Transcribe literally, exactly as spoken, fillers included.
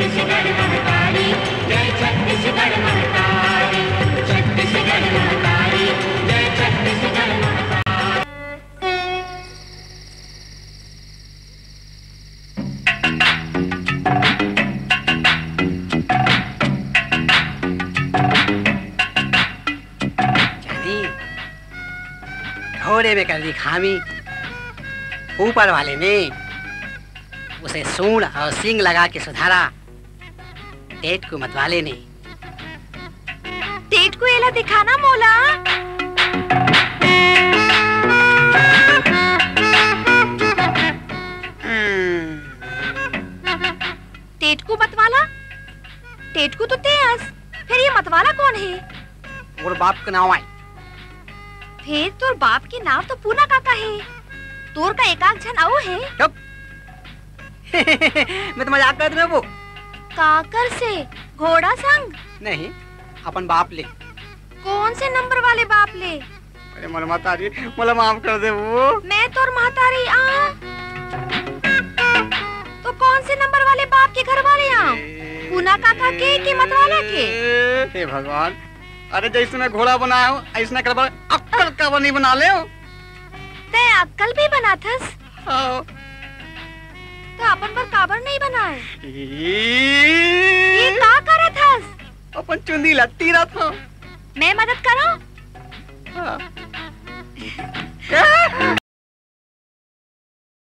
जानी, घोड़े में कर दी खामी, ऊपर वाले ने उसे सूंड और सींग लगा के सुधारा। टेटकू मतवाले ने। टेटकू, एला दिखाना मोला। हम्म। टेटकू मतवाला? टेटकू तो ते अस, फिर ये मतवाला कौन है? मोर बाप के नाव आय। फेर तोर बाप के नाव तो पूना काका हे, तोर का एकाक झन अउ हे? चुप। मैं तो मजाक करत रहेंव वो। काकर से? घोड़ा संग? नहीं, अपन बाप ले। कौन से नंबर वाले बाप ले? अरे मोर महतारी, मोला माफ कर दे वो। मैं तोर महतारी आ। तो कौन से नंबर वाले बाप के घर वाले आ? पूना काका के कि मतवाला के? हे भगवान, अरे जैसे मैं घोड़ा बनाए हंव, अइसने कर बर अक्कल काबर नहीं बना ले? तैं अक्कल भी बनाथस? हाँ। तो अपन बर काबर नहीं बनाए? ये का करत हस? अपन चुंदी ला तीरत हंव। मैं मदद करूं? हाँ।